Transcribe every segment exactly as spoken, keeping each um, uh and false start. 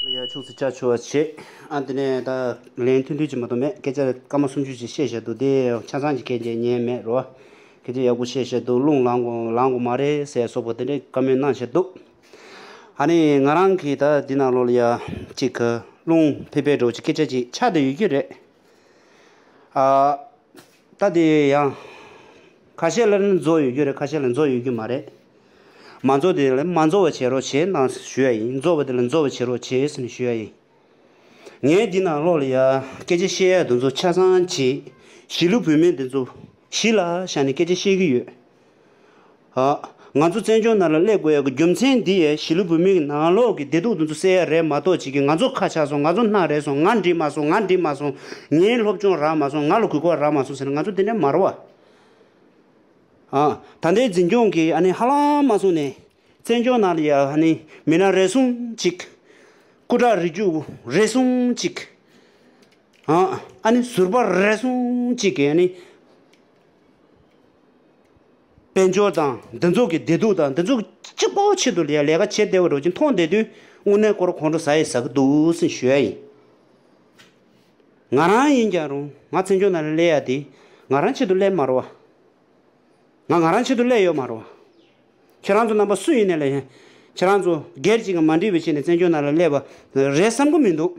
ཡ་ཕྱུགས་སུ་བཅའ་ཆོག་པ་བྱེད། ཨ་དེ་ནས་ད་ལན་ཐུང་ཐུང་ཅིག་མ་གཏོགས་མེད། སྐད་ཆ་སྐར་མ་སུམ་ཅུ་ཅིག་བཤད་བཞག་འདུག་དེ་ཆ་ཚང་ཅིག་མཁན་རྐྱེན་ཉན་མེད་རོ། སྐད་ཆ་ཡག་པོ་བཤད་བཞག་འདུག་རླུང་ལངས་དགོས་ལངས་དགོས་མ་རེད་ཟེར་སོགས་པ་དེ་འདྲའི་བཀའ་མོལ་གནང་བཞག་འདུག་ཨ་ནི་ང་རང་གིས་ད་འདི་ནང་ལོགས་ལ་ཡ་གཅིག་གི་རླུང་ཕེབས་པའི་འགྲོ་ཅིག་སྐད་ཆ་ཅིག་ཆགས་བསྡད་ཡོད་ཀྱི་རེད། ཨ། ད་དེ་ཡང་། ཁ་ཤས་ལ་ནི་རྫོགས་ཡོད་རྒྱུ་རེད། ཁ་ཤས་ལ་རྫོགས་ཡོད་རྒྱུ་མ་རེད། མ་རྫོགས་དེ་ལ་མ་རྫོགས་པ་བྱེད་རོགས་བྱེད་གནང་ཞུ་ཡ་ཡིན། རྫོགས་པ་དེ་ལ་རྫོགས་པ་བྱེད་རོགས་བྱེད་ཟེར་ནས་ཞུ་ཡ་ཡིན། ངས་འདི་ནང་ལོགས་ལ་ཡ་སྐད་ཆ་བཤད་ཡ་དེ་ཚོ་ཆ་ཚང་བྱེད། གཞིས་ལུས་བོད་མི་དེ་ཚོ་གཞི་ལ་བཞག་ནས་སྐད་ཆ་བཤད་ཀྱི་ཡོད། ཨ། ང་ཚོ་བཙན་བྱོལ་ནང་ལ་སླེབས་དགོས་ཡག་གི་རྒྱུ་མཚན་འདི་ཡས་གཞིས་ལུས་བོད་མིའི་ནང་ལོགས་ཀྱི་བདེ་སྡུག་འདི་ཚོ་སེལ་ཡ་རེད་མ་གཏོགས་ཅིག་གིས་ང་ཚོ་ཁ་ཆག་སོང་། ང་ཚོ་སྣ་རལ་སོང་། ང་འགྲིག་མ་སོང་། ང་འགྲིག་མ་སོང་། ངའི་སློབ་སྦྱོང་རག་མ་སོང་། ང་ལ་གོ་སྐབས་རག་མ་སོང་ཟེར་ན་ང་ཚོ་དེ་འདྲ་མ་རེད་བ། ཨ། ད་ལྟའི་འཛིན་སྐྱོང་གིས་ཨ་ནི་ཧ་ལམ་མ་སོང་ནས་བཙན་བྱོལ་ནང་ལ་ཡ་ཨ་ནི་མི་སྣ་རེ་ཟུང་ཅིག་སྐུ་དྲག་རིགས་རྒྱུད་རེ་ཟུང་ཅིག་ཨ། ཨ་ནི་ཟུར་པ་རེ་ཟུང་ཅིག་གིས་ཨ་ནི། དཔལ་འབྱོར་དང་འདི་ཚོ་གི་བདེ་སྡུག་དང་འདི་ཚོ་གཅིག་པོ་ཆེད་དུ་ལས་ལས་ཀ་བྱེད་བསྡད་པ་འདྲ་ཅིག་མཐོང་བསྡད་དུས་དངོས་གནས་ཁོ་རང་ཁོང་ཁྲོ་ཟ་ཡི་ཟ་གི་འདུག་ཟེར་ཞུ་ཡ་ཡིན། ང་རང་ཡིན་ཀྱང་རུང་ང་བཙན་བྱོལ་ནང་ལ་སླེབས་ཡ་དེ་ང་རང་ཆེད་དུ་སླེབས་མ་རེད་བ། ང་ང་རང་ཆེད་དུ་སླེབས་ཡོད་མ་རེད་བ། ཁྱེད་རང་ཚོ་རྣམ་པ་སུ་ཡིན་ནའི་ལས་ཡིན། ཁྱེད་རང་ཚོ་སྒེར་གཅིག་གིས་མ་འགྲིག་པའི་ཆེད་ནས་བཙན་བྱོལ་ནང་ལ་སླེབས་པ་རེད་བསམ་གི་མི་འདུག་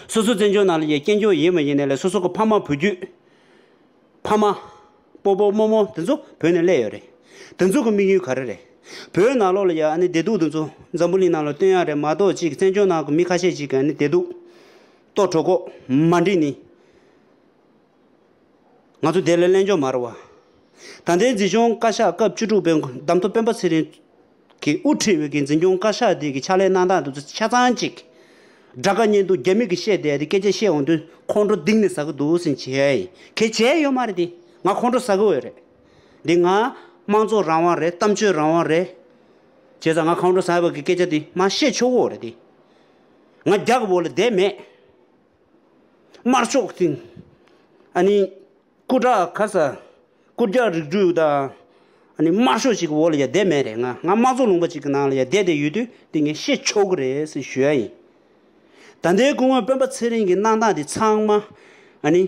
སོ་སོ་བཙན་བྱོལ་ནང་ལ་ཡ་སྐྱེས་མཆོག་ཡིན་མ་ཡིན་ནའི་ལས་སོ་སོ་གི་ཕ་མ་བུ་རྒྱུད། ཕ་མ། སྤོ་བོ་རྨོ་མོ་དེ་ཚོ་བོད་ནས་སླེབས་ཡོད་རེད། དེ་ཚོ་གི་དམིགས་ཡུལ་ག་རེ་རེད། བོད་ནང་ལོགས་ལ་ཡ་ཨ་ནི་བདེ་སྡུག་དེ་ཚོ་འཛམ་བུ་གླིང་ནང་ལ་སྟོན་ཡ་རེད་མ་གཏོགས་ཅིག་བཙན་བྱོལ་ནང་གི་མི་ཁ་ཤས་ཅིག་གི་ཨ་ནི་བདེ་སྡུག་ལྟོ་གྲོད་ཁོག་མ་འགྲིག་ནི། ང་ཚོ་དེ་ལ་གླེང་ཕྱོགས་མ་རེད་བ། ད་ལྟའི་འཛིན་སྐྱོང་བཀའ་ཤག་སྐབས་བཅུ་དྲུག་པའི་གདམ་ཐོ་སྤེན་པ་ཚེ་རིང་གིས་དབུ་ཁྲིད་པའི་གི་འཛིན་སྐྱོང་བཀའ་ཤག་དེ་གི་ཕྱག་ལས་གནང་སྟངས་དེ་ཚོ་ཆ་ཚང་གཅིག་དགྲ་དགའ་གཉེན་སྡུག་རྒྱ་མི་གི་བཤད་བསྡད་དེ་སྐད་ཆ་བཤད་འོང་དུས་ཁོང་ཁྲོ་གཏིང་ནས་ཟ་གི་འདུག་ཟེར་བྱས་ཡིན། གལ་བྱས་ཡོད་མ་རེད་དེ། ང་ཁོང་ཁྲོ་ཟ་གི་ཡོད་རེད། འདི་ང་དམངས་གཙོ་རང་དབང་རེད། གཏམ་བརྗོད་རང་དབང་རེད། བྱས་ཙང་ང་ཁོང་ཁྲོ་ཟ་བའི་གི་སྐད་ཆ་དེ་མ་བཤད་ཆོག་གི་རེད་དེ། ང་རྒྱ་གི་འོག་ལ་བསྡད་མེད། དམར་ཕྱོགས་དེ། ཨ་ནི། སྐུ་དྲག་ཁ་ས། སྐུ་རྒྱག་རིགས་རུས་དང་། ཨ་ནི་དམར་ཤོག་ཅིག་གི་འོག་ལ་ཡ་བསྡད་མེད་རེད། ང་ང་དམངས་གཙོ་ལུང་པ་ཅིག་གི་ནང་ལ་ཡ་བསྡད་བསྡད་ཡོད་དུས་འདི་ངས་བཤད་ཆོག་གི་རེད་ཟེར་ཞུ་ཡ་ཡིན། ད་ལྟའི་སྐུ་ངོ་སྤེན་པ་ཚེ་རིང་གི་གནང་སྟངས་འདི་ཚང་མ། ཨ་ནི།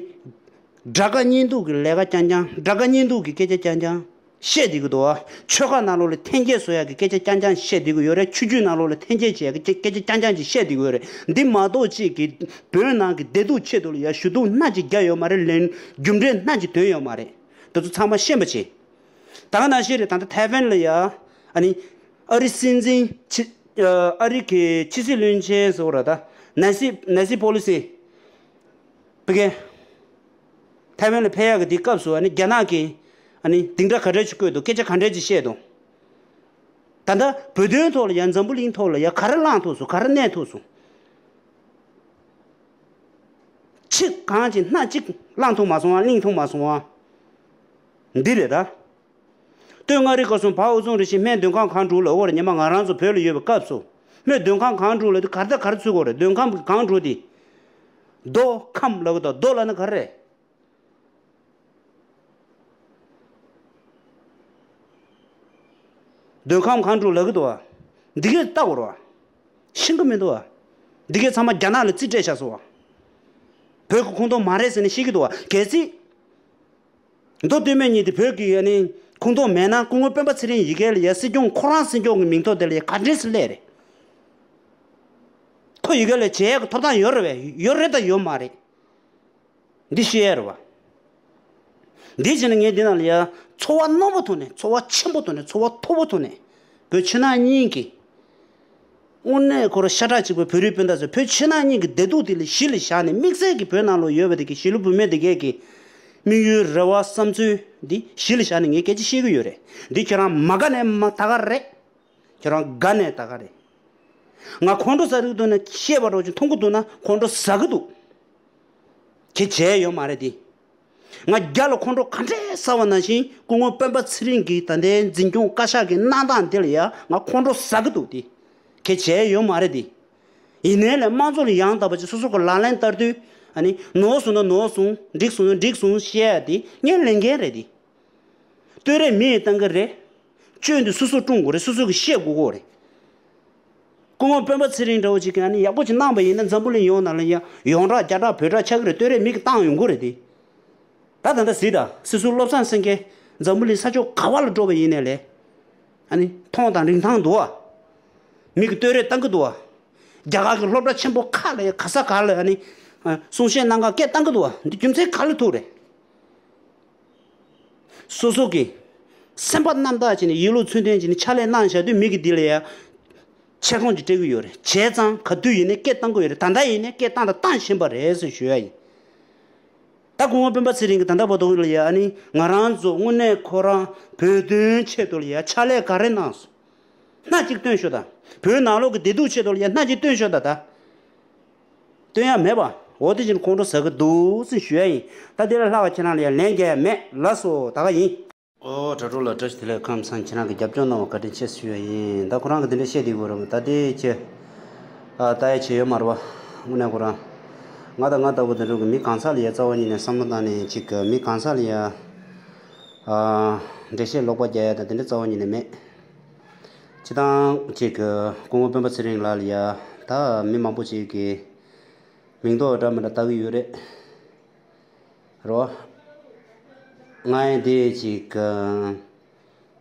དགྲ་དགའ་གཉེན་སྡུག་གི་ལས་ཀ་རྐྱང་རྐྱང་། དགྲ་དགའ་གཉེན་སྡུག་གི་སྐད་ཆ་རྐྱང་རྐྱང་བཤད་བསྡད་ཀྱི་འདུག་ཨ། ཆོལ་ཁ་ནང་ལོགས་ལ་འཐེན་འཁྱེར་བཟོ་ཡག་གི་སྐད་ཆ་རྐྱང་རྐྱང་བཤད་བསྡད་ཀྱི་ཡོད་རེད། ཆོས་བརྒྱུད་ནང་ལོགས་ལ་འཐེན་འཁྱེར་བྱེད་ཡག་གི་སྐད་ཆ་རྐྱང་རྐྱང་ཅིག་བཤད་བསྡད་ཀྱི་ཡོད་རེད། འདི་མ་གཏོགས་ཅིག་གིས་བོད་ནང་གི་བདེ་སྡུག་ཆེད་དུ་ལ་ཡ་ཞུ་གཏུག་སྣ་གཅིག་རྒྱག་ཡོད་མ་རེད། ལན་རྒྱུ་འབྲས་སྣ་གཅིག་ཐོན་ཡོད་མ་རེད། འདི་ཚོ་ཚང་མ་ཤེས་པ་བྱེད། ད་ག་ནང་བཞིན་རེད། ད་ལྟ་ཐའེ་ཝན་ལ་ཡ། ཨ་ནི། ཨ་རི་སྲིད་འཛིན་ཕྱི། ཨ་རི་གི་ཕྱི་སྲིད་བློན་ཆེན་ཟེར་བ་ར་ད། ནན་སི་ནན་སི་པོ་ལི་སི། ཕ་གི། ཐའེ་ཝན་ལ་ཕེབས་ཡག་གི་དེ་སྐབས་སུ་ཨ་ནི་རྒྱ་ནག་གིས་ཨ་ནི་སྡིངས་ཆ་ག་འདྲ་ཞིག་བཀོད་འདུག་སྐད་ཆ་ག་འདྲ་ཞིག་བཤད་འདུག་ད་ལྟ་བོད་དོན་ཐོག་ལ་ཡང་འཛམ་བུ་གླིང་ཐོག་ལ་ཡང་ག་རེ་བསླངས་ཐུབ་སོང་། ག་རེ་གནས་ཐུབ་སོང་། ཆེས་གང་ཅིག་སྣ་གཅིག་བསླངས་ཐུབ་མ་སོང་ཨ། གླེང་ཐུབ་མ་སོང་ཨ། འདི་རེད་ད། སྟོད་མངའ་རིས་སྐོར་གསུམ་བར་དབུ་བཙོང་རེ་ཞིག་སྨན་འདོན་ཁང་གང་དྲུག་ལ་འོར་ཉི་མ་ང་རང་ཚོ་བོད་ལ་ཡོད་པའི་སྐབས་སུ། སྨན་འདོན་ཁང་གང་དྲུག་ལ་དེ་ག་རེ་དང་ག་རེ་ཚུད་དགོས་རེད། འདོན་ཁང་གང་དྲུག་དེ། མདོ་ཁམས་ལབ་གི་འདུག་མདོ་ལབ་ན་ག་རེ་རེད། མདོ་ཁམས་གང་དྲུག་ལབ་གི་འདུག་བ། འདི་གས་ལྟ་དགོས་རེད་བ། ཤེས་གི་མི་འདུག་བ། འདི་གས་ཚང་མ་རྒྱ་ནག་ལ་རྩིས་སྤྲད་བཞག་སོང་བ། བོད་ཀྱི་ཁོངས་གཏོགས་མ་རེད་ཟེར་ནས་བཤད་གི་འདུག་བ། གལ་སྲིད། མདོ་སྟོད་སྨད་གཉིས་དེ་བོད་ཀྱི་ཨ་ནི་ཁོངས་གཏོགས་མེད་ན་སྐུ་ངོ་སྤེན་པ་ཚེ་རིང་ཡི་གེ་ལ་ཡ་སྲིད་སྐྱོང་ཁོ་རང་སྲིད་སྐྱོང་གི་མིང་ཐོག་དེ་ལ་ཡ་ག་འདྲས་སེ་སླེབས་རེད། ཁོ་ཡི་གེ་ལ་བྱེད་ཡག་གི་ཐོབ་ཐང་ཡོད་རེད་བས། ཡོད་རེད་དང་ཡོད་མ་རེད། འདི་ཤེས་ཡ་རེད་བ། འདི་བྱས་ན་ངས་འདི་ནང་ལ་ཡ་ཚོར་བ་རྣོན་པོ་ཐོག་ནས། ཚོར་བ་ཆེན་པོ་ཐོག་ནས། ཚོར་བ་མཐོ་པོ་ཐོག་ནས། བོད་ཕྱི་ནང་གཉིས་ཀྱི། དངོས་གནས་ཁོ་རང་ཤ་ཁྲག་གཅིག་པའི་བོད་རིགས་སྤུན་ཟླ་ཚོས་བོད་ཕྱི་ནང་གཉིས་ཀྱི་བདེ་སྡུག་དེ་ལ་གཞི་ལ་བཞག་ནས། དམིགས་བསལ་གྱི་བོད་ནང་ལ་ཡོད་པ་དེ་གི་གཞིས་ལུས་བུད་མེད་དེ་གས་ཀྱི་དམིགས་ཡུལ་རེ་བ་བསམ་ཚུལ་འདི་གཞི་ལ་བཞག་ནས་ངས་སྐད་ཆ་བཤད་ཀྱི་ཡོད་རེད། འདི་ཁྱེད་རང་མ་དགའ་ནས་མ་ད་ག་རེད། ཁྱེད་རང་དགའ་ནས་ད་ག་རེད། ང་ཁོང་ཁྲོ་ཟ་གི་འདུག་ན་བཤད་པ་རོགས་ཀྱིས་མཐོང་གི་འདུག་ན་ཁོང་ཁྲོ་ཟ་གི་འདུག་ཁྱེད་བྱས་ཡོད་མ་རེད་དེ། ང་རྒྱ་ལ་ཁོང་ཁྲོ་ག་འདྲས་ཟ་བ་ནང་བཞིན་སྐུ་ངོ་སྤེན་པ་ཚེ་རིང་གིས་ད་ལྟའི་འཛིན་སྐྱོང་བཀའ་ཤག་གི་གནང་སྟངས་དེ་ལ་ཡ་ང་ཁོང་ཁྲོ་ཟ་གི་འདུག་དེ། ཁྱེད་བྱས་ཡོད་མ་རེད་དེ། ཡིན་ནའི་ལས་དམངས་གཙོ་ལ་ཡང་དག་པ་ཅིག་སོ་སོ་གི་ལག་ལེན་བསྟར་དུས། ཨ་ནི་ནོར་སོང་ན་ནོར་སོང་། འགྲིག་སོང་ན་འགྲིག་སོང་བཤད་ཡ་དེ་ངའི་ལས་འགན་རེད་དེ། བསྟོད་ར་མི་ཡིས་བཏང་གི་རེད། སྐྱོན་དེ་སོ་སོས་བསྐྲུན་དགོས་རེད། སོ་སོ་གིས་བཤད་དགོས་ཀྱི་རེད། སྐུ་ངོ་སྤེན་པ་ཚེ་རིང་འདྲ་བོ་ཅིག་གིས་ཨ་ནི་ཡག་པོ་ཅིག་གནང་པ་ཡིན་ན་འཛམ་བུ་གླིང་ཡོངས་ནང་ལ་ཡ་ཡོངས་གྲགས་རྒྱ་གྲགས་བོད་གྲགས་ཆགས་ཀྱི་རེད། སྟོད་རས་མིག་གིས་བཏང་ཡོང་གི་རེད་དེ། ད་ད་ལྟ་གཟིགས་དང་། སྲིད་ཟུར་བློ་བཟང་སེང་གེ་འཛམ་བུ་གླིང་ས་ཕྱོགས་ག་བ་ལ་འགྲོ་བ་ཡིན་ནའི་ལས། ཨ་ནི་མཐོང་དང་རིན་ཐང་འདུག་བ། མིག་གིས་སྟོད་རས་བཏང་གི་འདུག་བ། རྒྱ་གར་གྱི་སློབ་གྲྭ་ཆེན་པོ་ཁག་ལ་ཡ་ག་ས་ག་ལ་ཨ་ནི་ཨ་གསུང་བཤད་གནང་གར་སྐད་བཏང་གི་འདུག་བ། འདི་རྒྱུ་མཚན་ག་ལ་ཐུག་རེད། སོ་སོ་གི་སེམས་པ་རྣམ་དག་བྱས་ནས་ཡིད་བློ་ཚུལ་ལྡན་བྱས་ནས་ཕྱག་ལས་གནང་བཞག་དུས་མི་གི་འདི་ལ་ཡ་ཆེ་མཐོང་ཅིག་སྤྲད་ཀྱི་ཡོད་རེད། བྱས་ཙང་ག་དུས་ཡིན་ནའི་སྐད་བཏང་གི་ཡོད་རེད། ད་ལྟ་ཡིན་ནའི་སྐད་བཏང་དང་བཏང་བཞིན་པ་རེད་ཟེར་ཞུ་ཡ་ཡིན། ད་སྐུ་ངོ་སྤེན་པ་ཚེ་རིང་གིས་ད་ལྟ་བར་དུ་ལ་ཡ་ཨ་ནི་ང་རང་ཚོ་དངོས་གནས་ཁོ་རང་བོད་དོན་ཆེད་དུ་ལ་ཡ་ཕྱག་ལས་ག་རེ་གནང་སོང་། སྣ་གཅིག་སྟོན་ཤོག་དང་། བོད་ནང་ལོགས་ཀྱི་བདེ་སྡུག་ཆེད་དུ་ལ་ཡ་སྣ་གཅིག་སྟོན་ཤོག་དང་ད། སྟོན་ཡ་མེད་པ། འོ་དེ་བཞིན་ཁོང་ཁྲོ་ཟ་གི་འདུག་ཟེར་ཞུ་ཡ་ཡིན། ད་དེ་ལས་ལྷག་པ་ཁྱེད་རང་ལ་ཡ་ལན་རྒྱག་ཡ་མེད། ལགས་སོ། ད་ག་ཡིན། ཨོ་དྲ་གྲོགས་ལགས་བཀྲ་ཤིས་བདེ་ལེགས། ཁམས་བཟང་། ཁྱེད་རང་གིས་རྒྱབ་སྐྱོར་གནང་བ་བཀའ་དྲིན་ཆེ་ཞུ་ཡ་ཡིན། ད་ཁོ་རང་གིས་འདི་འདྲ་བཤད་བསྡད་ཡོད་རེད། ད་དེ་ཁྱེད་ཨ་ལྟ་ཡ་ཆེ་ཡོད་མ་རེད་པ། དངོས་གནས་ཁོ་རང་ང་དང་ང་ལྟ་བུ་འདི་འདྲ་གི་མི་གང་ཟག་ལ་ཡ་རྩ་བ་ཉིད་ནས་བསམ་བློ་བཏང་ནས་ཅིག་གི་མི་གང་ཟག་ལ་ཡ་ཨ་འགྲེལ་བཤད་ལོག་པ་རྒྱག་ཡ་དང་དེ་འདྲ་རྩ་བ་ཉིད་ནས་མེད། སྤྱིར་བཏང་ཅིག་གི་སྐུ་ངོ་སྤེན་པ་ཚེ་རིང་ལགས་ལ་ཡ་ད་མི་མང་པོ་ཅིག་གིས་མིང་འདོགས་འདྲ་མི་འདྲ་བཏགས་ཀྱི་ཡོད་རེད། རོ། ང་ཡང་དེ་ཅིག་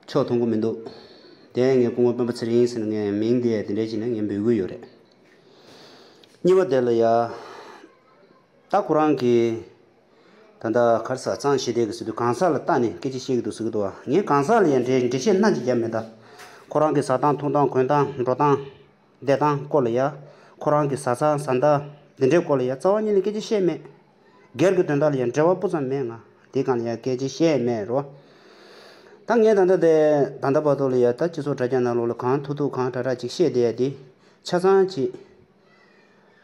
ཆོག་མཐོང་གི་མི་འདུག་དེ་ངས་སྐུ་ངོ་སྤེན་པ་ཚེ་རིང་ཟེར་ནས་ངས་མིང་དེ་དེ་འདྲ་ཅིག་ནས་ངས་འབོད་ཀྱི་ཡོད་རེད། གཉིས་པ་དེ་ལ་ཡ། ད་ཁོ་རང་གིས་ད་ལྟ་ག་རེ་ཟ་གཙང་ཞི་བདེ་གི་ཟེར་དུས་གང་ཟག་ལ་བལྟས་ནས་སྐད་ཆ་བཤད་ཀྱི་འདུག་ཟེར་གྱི་འདུག་བ། ངས་གང་ཟག་ལ་ཡང་འགྲེལ་འགྲེལ་བཤད་སྣ་གཅིག་བརྒྱབ་མེད་ད། ཁོ་རང་གི་ཟ་སྟངས་འཐུང་སྟངས་གོན་སྟངས་འགྲོ་སྟངས་བསྡད་སྟངས་སྐོར་ལ་ཡ། ཁོ་རང་གི་བཟའ་ཚང་བཟའ་ཟླ་འདི་འདྲའི་སྐོར་ལ་ཡ་རྩ་བ་ཉིད་ནས་སྐད་ཆ་བཤད་མེད། སྒེར་གྱི་དོན་དག་ལ་ཡ་འབྲེལ་བ་སྤུ་ཙམ་མེད། ང་དེ་སྒང་ལ་ཡ་སྐད་ཆ་བཤད་མེད་རོ། ད་ངས་ད་ལྟ་དེ་ད་ལྟ་བར་དུ་ལ་ཡ་ད་སྤྱི་ཚོགས་དྲ་རྒྱ་ནང་ལོགས་ལ་གང་ཐུབ་ཐུབ་གང་དྲག་དྲག་ཅིག་བཤད་བསྡད་ཡ་དེ་ཆ་ཚང་ཅིག་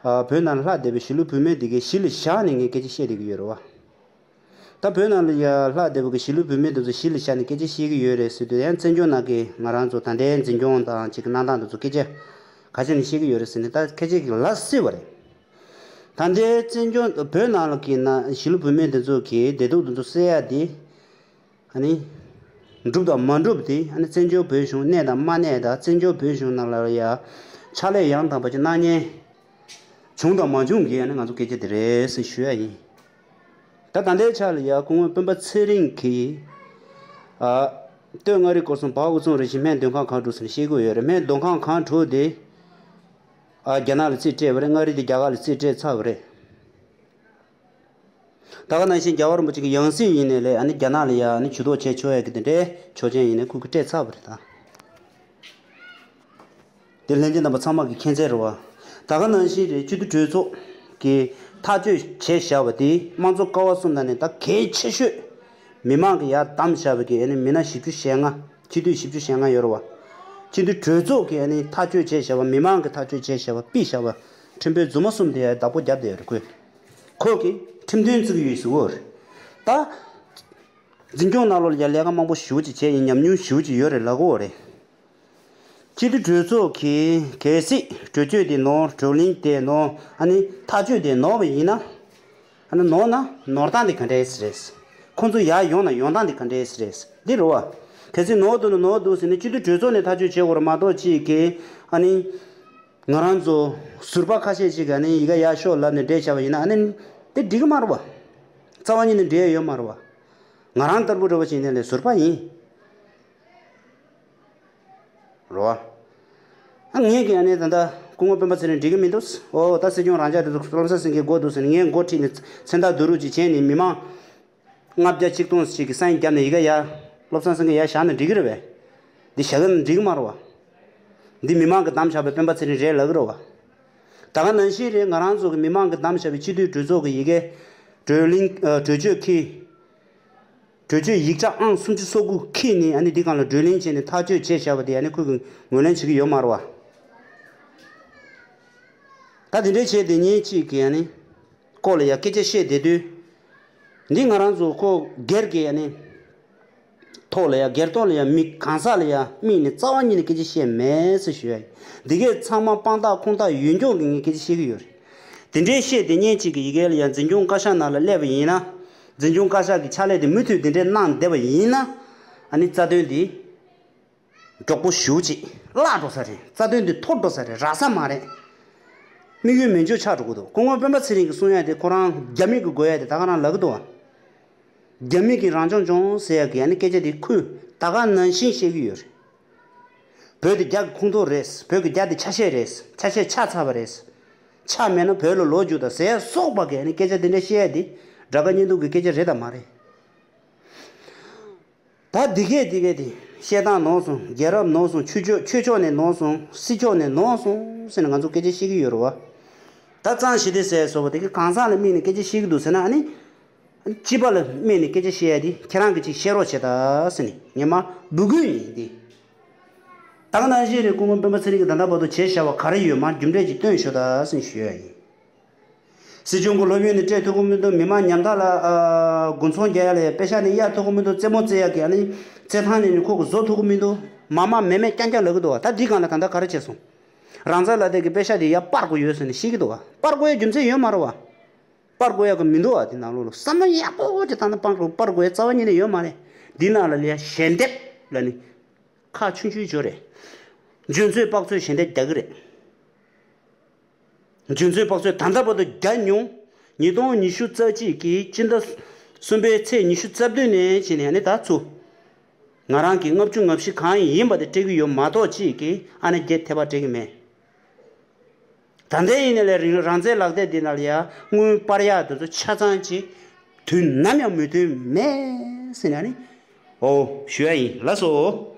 ཨ། བོད་ནང་ལ་ལྷག་བསྡད་པའི་གཞིས་ལུས་བུད་མེད་འདི་གའི་གཞི་ལ་བཞག་ནས་ངས་སྐད་ཆ་བཤད་བསྡད་ཀྱི་ཡོད་རེད་བ། ད་བོད་ནང་ལ་ཡ་ལྷག་བསྡད་པའི་གཞིས་ལུས་བུད་མེད་འདི་ཚོ་གཞི་ལ་བཞག་ནས་སྐད་ཆ་བཤད་ཀྱི་ཡོད་རེད་ཟེར་དུས་ཡང་བཙན་བྱོལ་ནང་གི་ང་རང་ཚོ་ད་ལྟའི་འཛིན་སྐྱོང་དང་ཅིག་གནང་སྟངས་འདི་ཚོ་སྐད་ཆ་ག་ཚོད་ནས་བཤད་ཀྱི་ཡོད་རེད་ཟེར་ནས་ད་སྐད་ཆ་གི་ལ་སྲིད་པ་རེད། ད་ལྟའི་བཙན་བྱོལ་བོད་ནང་ལ་གི་ན་གཞིས་ལུས་བུད་མེད་འདི་ཚོ་གི་བདེ་སྡུག་འདི་ཚོ་སེལ་ཡ་དེ། ཨ་ནི། འགྲུབ་དང་མ་འགྲུབ་དེ་ཨ་ནི་བཙན་བྱོལ་བོད་གཞུང་གནས་དང་མ་གནས་དང་བཙན་བྱོལ་བོད་གཞུང་ནང་ལ་ཡ་ཕྱག་ལས་ཡང་དག་པ་ཅིག་གནང་མཁན་བྱུང་དང་མ་བྱུང་གི་ཨ་ནི་ང་ཚོ་སྐད་ཆ་དེ་རེད་ཟེར་ཞུ་ཡ་ཡིན། ད་ད་ལྟའི་ཆ་ལ་ཡ་སྐུ་ངོ་སྤེན་པ་ཚེ་རིང་གིས་ཨ་སྟོད་མངའ་རིས་སྐོར་གསུམ་བར་དབུ་གཙང་རུ་བཞི་སྨད་མདོ་ཁམས་སྒང་དྲུག་ཟེར་ནས་བཤད་ཀྱི་ཡོད་རེད། སྨད་མདོ་ཁམས་སྒང་དྲུག་དེ་ཨ་རྒྱ་ནག་ལ་རྩིས་སྤྲད་པ་རེད། མངའ་རིས་དེ་རྒྱ་གར་ལ་རྩིས་སྤྲད་ཚར་བ་རེད། ད་ག་ནང་བཞིན་རྒྱལ་བ་རིན་པོ་ཆེ་གི་ཡང་སྲིད་ཡིན་ནའི་ལས་ཨ་ནི་རྒྱ་ནག་ལ་ཡ་ཨ་ནི་ཇུས་གཏོགས་བྱེད་ཆོག་ཡ་གི་དེ་འདྲའི་ཆོག་མཆན་ཡིན་ནའི་ཁོ་གིས་སྤྲད་ཚར་བ་རེད་ད། དེ་ལྷན་རྒྱས་རྣམ་པ་ཚང་མ་གི་མཁྱེན་གསལ་རེད་བ། ད་ག་ནང་བཞིན་རེད། སྤྱི་འཐུས་གྲོས་ཚོགས་ཀྱིས་ཐག་གཅོད་བྱས་བཞག་པ་དེ་དམངས་གཙོ་ཀ་བ་གསུམ་ནང་ནས་ད་གལ་ཆེ་ཤོས་མི་མང་གིས་ཡར་བདམས་བཞག་པའི་གི་ཨ་ནི་མི་སྣ་བཞི་བཅུ་ཞེ་ལྔ། སྤྱི་འཐུས་བཞི་བཅུ་ཞེ་ལྔ་ཡོད་རེད་བ། སྤྱི་འཐུས་གྲོས་ཚོགས་ཀྱིས་ཨ་ནི་ཐག་གཅོད་བྱས་བཞག་པ། མི་མང་གིས་ཐག་གཅོད་བྱས་བཞག་པ། ཕུད་བཞག་པ། ཁྲིམས་དཔོན་རྫུན་མ་གསུམ་དེ་ཡར་བདག་པོ་བརྒྱབ་བསྡད་ཡོད་རེད་ཁོས། ཁོ་གིས་ཁྲིམས་མཐུན་བརྩི་གི་ཡོད་ཟེར་གོ་རེད། ད། འཛིན་སྐྱོང་ནང་ལོགས་ལ་ཡ་ལས་ཀ་མང་པོ་ཞེ་པོ་ཅིག་བྱས་ཡིན། ཉམས་མྱོང་ཞེ་པོ་ཅིག་ཡོད་རེད་ལབ་གོ་རེད། སྤྱི་འཐུས་གྲོས་ཚོགས་ཀྱིས་གལ་སྲིད་གྲོས་ཆོད་དེ་ནོར། བགྲོ་གླེང་དེ་ནོར། ཨ་ནི་ཐག་གཅོད་དེ་ནོར་བ་ཡིན་ན། ཨ་ནི་ནོར་ན་ནོར་སྟངས་དེ་ག་འདྲས་རེད། ཁོང་ཚོ་ཡར་ཡོང་ན་ཡོང་སྟངས་དེ་ག་འདྲས་རེད། འདི་རེད་བ། གལ་སྲིད་ནོར་འདུག་ན་ནོར་འདུག་ཟེར་ནས་སྤྱི་འཐུས་གྲོས་ཚོགས་ནས་ཐག་གཅོད་བྱེད་དགོས་རེད་མ་གཏོགས། ཅིག་གིས་ཨ་ནི། ང་རང་ཚོ་ཟུར་པ་ཁ་ཤས་ཤིག་གིས་ཨ་ནི་ཡི་གེ་ཡར་ཤོག་ལབ་ནས་བསྒྲལ་བཞག་པ་ཡིན་ན་ཨ་ནི་དེ་འགྲིག་གི་མ་རེད་བ། རྩ་བ་ཉིད་ནས་འགྲིག་ཡ་ཡོད་མ་རེད་བ། ང་རང་ལྟ་བུ་འདྲ་བོ་ཞིག་ཡིན་ནའི་ལས་ཟུར་པ་ཡིན། རེད་བ། ཨ་ངས་ཀྱིས་ཨ་ནི་ད་ལྟ་སྐུ་ངོ་སྤེན་པ་ཚེ་རིང་འགྲིག་གི་མི་འདུག་ཨོ་ད་སྲིད་སྐྱོང་རང་འཇགས་དེ་ཚོ་བློ་བཟང་སེང་གེ་མགོ་འདུག་ཟེར་ནས་ངས་མགོ་ཁྲིད་ནས་མཚན་རྟགས་བསྡུ་རུབ་ཅིག་བྱས་ནས་མི་མང་ལྔ་བརྒྱ་ཆིག་སྟོང་ཞིག་གིས་སའིན་བརྒྱབ་ནས་ཡི་གེ་ཡར་བློ་བཟང་སེང་གེ་ཡར་བཞག་ན་འགྲིག་གི་རེད་པས། འདི་བཞག་གི་ན་འགྲིག་གི་མ་རེད་བ། འདི་མི་མང་གིས་བདམས་བཞག་པའི་སྤེན་པ་ཚེ་རིང་རེད་ལབ་ཀྱི་རེད་བ། ད་ག་ནང་བཞིན་རེད། ང་རང་ཚོ་གི་མི་མང་གིས་བདམས་བཞག་པའི་སྤྱི་འཐུས་གྲོས་ཚོགས་ཀྱི་ཡི་གེ་བགྲོ་གླེང་། ཨ། གྲོས་ཆོད་འཁྱེར། གྲོས་ཆོད་ཡིག་ཆ་ཨང་སུམ་ཅུ་སོ་དགུ་འཁྱེར་ནས་ཨ་ནི་འདི་སྒང་ལ་བགྲོ་གླེང་བྱས་ནས་ཐག་གཅོད་བྱས་བཞག་པ་དེ་ཨ་ནི་ཁོས་གིས་ངོས་ལེན་བྱེད་ཀྱི་ཡོད་མ་རེད་བ། ད་དེ་འདྲའི་བྱས་བསྡད་མཁན་ཅིག་གིས་ཨ་ནི་སྐོར་ལ་ཡ་སྐད་ཆ་བཤད་བསྡད་དུས། འདི་ང་རང་ཚོ་ཁོ་སྒེར་གྱི་ཨ་ནི་ཐོག་ལ་ཡ། སྒེར་ཐོག་ལ་ཡ་མི་གང་ཟག་ལ་ཡ་དམིགས་ནས་རྩ་བ་ཉིད་ནས་སྐད་ཆ་བཤད་མེད་ཟེར་ཞུ་ཡ་ཡིན། འདི་གས་ཚང་མ་དཔང་རྟགས་ཁུངས་དག་ཡོད་འགྱོག་གི་ངས་སྐད་ཆ་བཤད་ཀྱི་ཡོད་རེད། དེ་འདྲའི་བཤད་བསྡད་མཁན་ཅིག་གིས་ཡི་གེ་ལ་ཡ་འཛིན་སྐྱོང་བཀའ་ཤག་ནང་ལ་སླེབས་པ་ཡིན་ན། འཛིན་སྐྱོང་བཀའ་ཤག་གི་ཕྱག་ལས་དེ་མུ་མཐུད་དེ་འདྲའི་གནང་བསྡད་པ་ཡིན་ན། ཨ་ནི་རྩ་དོན་དེ། མགྱོགས་པོ་ཞེ་ཅིག་བརླག་འགྲོ་ས་རེད། རྩ་དོན་འདི་འཐོར་འགྲོ་ས་རེད། རག་ས་མ་རེད། དམིགས་ཡུལ་མེད་འཇོག་ཆགས་འགྲོ་གི་འདུག་སྐུ་ངོ་སྤེན་པ་ཚེ་རིང་གིས་གསུང་ཡ་དེ་ཁོ་རང་རྒྱ་མི་གི་དགོས་ཡ་དེ་ད་ག་རང་ལབ་གི་འདུག་བ། རྒྱ་མི་གིས་རང་སྐྱོང་ལྗོངས་ཟེར་ཡ་གི་ཨ་ནི་སྐད་ཆ་དེ་ཁོས་ད་ག་ནང་བཞིན་བཤད་ཀྱི་ཡོད་རེད། བོད་དེ་རྒྱ་གི་ཁོངས་གཏོགས་རེད། བོད་ཀྱི་རྒྱ་དེ་ཆ་ཤས་རེད། ཆ་ཤས་ཆགས་ཚར་བ་རེད། ཆགས་མེད་ན་བོད་ལ་ལོག་རྒྱུ་དང་ཟེར་སོགས་པ་གི་ཨ་ནི་སྐད་ཆ་དེ་འདྲ་བཤད་ཡ་དེ་དགྲ་དགའ་གཉེན་སྡུག་གི་སྐད་ཆ་རེད་དམ་མ་རེད། ད་འདི་གས་འདི་གས་དེ་བཤད་སྟངས་ནོར་སོང་། རྒྱལ་རབས་ནོར་སོང་། ཆོས་ཕྱོགས་ཆོས་ཕྱོགས་ནས་ནོར་སོང་། སྲིད་ཕྱོགས་ནས་ནོར་སོང་ཟེར་ནས་ང་ཚོ་སྐད་ཆ་བཤད་ཀྱི་ཡོད་རེད་བ། ད་གཙང་ཞི་བདེ་ཟེར་སོགས་པ་དེ་གས་གང་ཟག་ལ་དམིགས་ནས་སྐད་ཆ་བཤད་ཀྱི་འདུག་ཟེར་ན་ཨ་ནི། སྤྱི་པ་ལ་དམིགས་ནས་སྐད་ཆ་བཤད་ཡ་དེ་ཁྱེད་རང་གིས་ཅིག་བཤད་རོགས་བྱེད་ད་ཟེར་ནས་ངས་མར་འབོད་སྐུལ་ཡིན་ཏེ། ད་ག་ནང་བཞིན་རེད། སྐུ་ངོ་སྤེན་པ་ཚེ་རིང་གིས་ད་ལྟ་བར་དུ་བྱས་བཞག་པ་ག་རེ་ཡོད་མར་རྒྱུ་འབྲས་ཅིག་སྟོན་ཤོག་ད་ཟེར་ནས་ཞུ་ཡ་ཡིན། སྲིད་སྐྱོང་གི་སློབ་ཡོན་ནི་སྤྲད་ཐུབ་ཀྱི་མི་འདུག་མི་མང་ཉམ་ཐག་ལ་ཨ་དགུན་ཚོང་རྒྱག་ཡ་ལ་ཡ་པེ་ཤག་ནི་གཡར་ཐུབ་ཀྱི་མི་འདུག་རྩེད་མོ་རྩེ་ཡ་གི་ཨ་ནི་རྩེད་ཐང་ནས་ནི་ཁོ་གི་བཟོ་ཐུབ་ཀྱི་མི་འདུག་མ་མ་མེ་མེ་རྐྱང་རྐྱང་ལབ་ཀྱི་འདུག་བ། ད་འདི་སྒང་ལ་ད་ལྟ་ག་རེ་བྱས་སོང་། རང་བཙན་ལག་དེབ་ཀྱི་པེ་ཤག་དེ་ཡར་སྤར་དགོས་ཡོད་ཟེར་ནས་བཤད་ཀྱི་འདུག་བ། སྤར་དགོས་ཡ་རྒྱུ་མཚན་ཡོད་མ་རེད་བ། སྤར་དགོས་ཡ་གི་མི་འདུག་བ། དེ་ནང་ལོགས་ལ་བསམ་བློ་ཡག་པོ་ཅིག་བཏང་ན་སྤར་དགོས་སྤར་དགོས་ཡ་རྩ་བ་ཉིད་ནས་ཡོད་མ་རེད། འདི་ནང་ལ་ལ་ཡ་ཞལ་འདེབས་ལ་ནི་ཁག་ཆུང་ཆུང་ཅིག་ཡོད་རེད། འཇོན་ཚོད་དཔག་ཚོད་ཞལ་འདེབས་རྒྱག་གི་རེད། འཇོན་ཚོད་དཔག་ཚོད་ད་ལྟ་བར་དུ་རྒྱ་ཉུང་། ཉིས་སྟོང་ཉི་ཤུ་རྩ་གཅིག་གི་སྤྱི་ཟླ་གསུམ་པའི་ཚེས་ཉི་ཤུ་རྩ་བདུན་ནས་བྱས་ནས་ནི་ད་ཚུར། ང་རང་གི་ལྔ་བཅུ་ང་བཞི་གང་ཡིན་པ་དེ་སྤྲད་ཀྱི་ཡོད་མ་གཏོགས་གཅིག་གིས་ཨ་ནི་བརྒྱད་ཐེ་བ་སྤྲད་ཀྱི་མེད། ད་ལྟའི་ཡིན་ནའི་ལས་རིང་རང་བཙན་ལག་དེབ་འདི་ནང་ལ་ཡ་དངུལ་སྤར་ཡག་དེ་ཚོ་ཆ་ཚང་ཅིག་དུས་ནམ་ཡང་མོས་མཐུན་མེད་ཟེར་ནས་ནི། ཨོ་ཞུ་ཡ་ཡིན། ལགས་སོ།